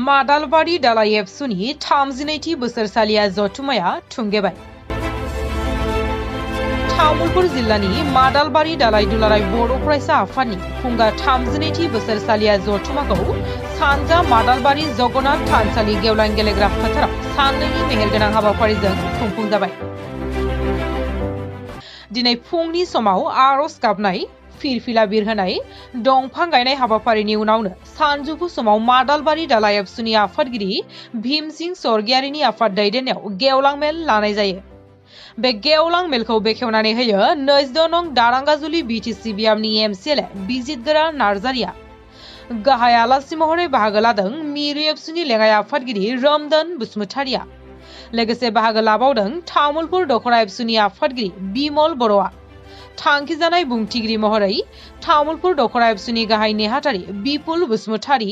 मादालबारि दालाइ एबसुनि 32थि बोसोरसालिया जथुमाया थुंगेबाय। तामुलपुर जिल्लानि मादालबारि दालाइ दुलाराय बर' फरायसा आफादनि खुंगा 32थि बोसोरसालिया जथुमाखौ सानजा मादालबारि जगन्नाथ थानसालि गेवलां गेलेग्रा फोथाराव साननैनि मेहेरगोनां हाबाफारिजों खुंफुंजाबाय। दिनै फुंनि समाव आरज गाबनाय, फिरफिला बिरहोनाय, दंफां गायनाय हाबाफारिनि उनावनो सानजौफु समाव मादालबारि दालाइ एबसुनि आफादगिरि भीमसिंह स्वर्गियारिनि आफाद दैदेननायाव गेवलां मेल लानाय जायो। बे गेवलां मेलखौ बेखेवनानै होयो 14 नं दारांगाजुलि बिटिसि बियामनि एमसिएलए बिजितगोरा नार्जारिया। गाहाय आलासि महरै बाहागो लादों मिरु एबसुनि लेङाइ आफादगिरि रोमदोन बसुमतारिया। लोगोसे बाहागो लाबावदों तामुलपुर दखना एबसुनि आफादगिरि बिमल बर'आ। थांखि जानाय बुंथिगिरि महरै तामुलपुर दखना एबसुनि गाहाय नेहाथारि बिपुल बसुमतारी,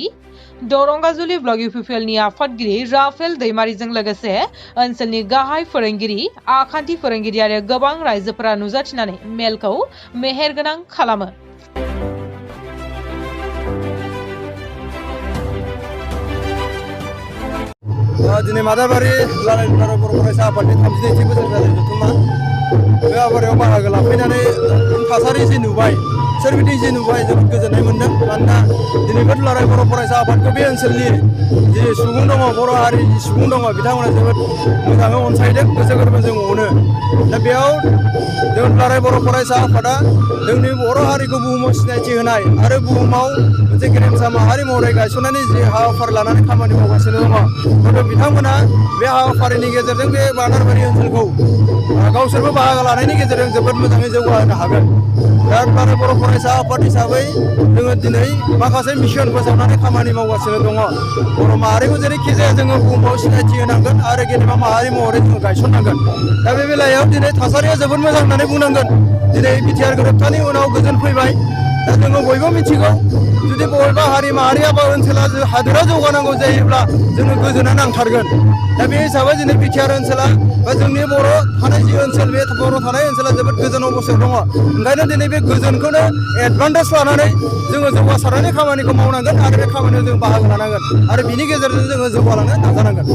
दरंगाजुलि ब्लक इउपिपिएलनि आफादगिरि राफेल दैमारिजों लोगोसे ओनसोलनि गाहाय फोरोंगिरि, आखान्थि फोरोंगिरि आरो गोबां रायजोफोरा नुजाथिनानै मेलखौ मेहेरगोनां खालामो। दिनै मादालबारि दालाइ दुलाराय बर' फरायसा आफादनि 32थि बोसोरसालि जथुमा बे हाबाफारियाव बाहागो लाफैनानै थासारि जि नुबाय, सोरबिथिं जि नुबाय जोबोद गोजोननाय मोन्दों। मानोना दिनै बे दुलाराय बर' फरायसा आफादखौ बे ओनसोलनि जि सुबुं दङ, बर' हारिनि सुबुं दङ, बिथांमोना जोबोद मोजाङै अनसायदों, गोसो गोरबोजों अनो। दा बेयाव जों दुलाराय बर' फरायसा आफादा जोंनि बर' हारिखौ बुहुमाव सिनायथि होनाय आरो बुहुमाव मोनसे गेरेमसा माहारि महरै गायसननानै जि हाबाफारि लानानै खामानि मावगासिनो दङ, हयथ' बिथांमोना बे हाबाफारिनि गेजेरजों बे मादालबारि ओनसोलखौ गावसोरबो बाहागो लानायनि गेजेरजों जोबोद मोजाङै जौगाहोनो हागोन। दा दुलाराय बर' फरायसा आफाद हिसाबै जोङो दिनै माखासे मिशन फोसावनानै खामानि मावगासिनो दङ। बर' माहारिखौ जेरैखि जाया जोङो बुहुमाव सिनायथि होनांगोन आरो गेदेमा माहारि महरै जोङो गायसननांगोन। दा बे बेलायाव दिनै थासारिया जोबोद मोजां होननानै बुंनांगोन। दिनै बिटिआर गोरोबथानि उनाव गोजोन फैबाय। दा जोङो बयबो मिथिगौ, जुदि बबेबा हारि माहारिया बा ओनसोला हादोरा जौगानांगौ जायोब्ला जोङो गोजोना नांथारगोन। दा बे हिसाबै दिनै बिटिआर ओनसोला बा जोंनि बर' थानाय जि ओनसोल, बे बर' थानाय ओनसोला जोबोद गोजोन अबस्थायाव दङ। ओंखायनो दिनै बे गोजोनखौनो एडभान्टेज लानानै जोङो जौगासारनायनि खामानिखौ मावनांगोन आरो बे खामानियाव जों बाहागो लानांगोन आरो बिनि गेजेरजों जोङो जौगालांनो नाजानांगोन।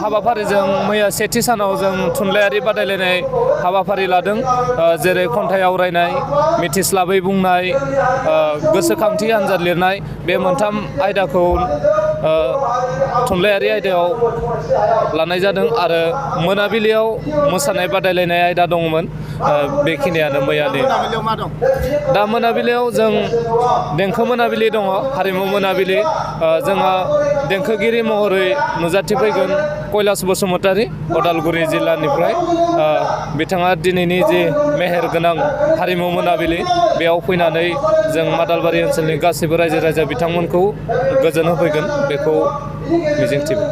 हाबाफारिजों मैया सेथि सानाव जों थुनलाइयारि बादायलायनाय हाबाफारि लादों, जेरै खन्थाइ आवरायनाय, मिथिस्लाबै बुंनाय, गोसोखांथि आनजाद लिरनाय। बे मोनथाम आयदाखौ थुनलाइयारि आयदायाव लानाय जादों आरो मोनाबिलियाव मोसानाय बादायलायनाय आयदा दंमोन। बेखिनियानो मैयानि। दा मोनाबिलियाव जों देंखो मोनाबिलि दङ, हारिमु मोनाबिलि। जोंहा देंखोगिरि महरै नुजाथिफैगोन कैलाश बसुमतारी, अदालगुरि जिल्लानिफ्राय। बिथाङा दिनैनि जि मेहेरगोनां हारिमु मोनाबिलि, बेयाव फैनानै जों मादालबारि ओनसोलनि गासैबो रायजो राजा बिथांमोनखौ गोजोन होफैगोन, बेखौ मिजिंथिबाय।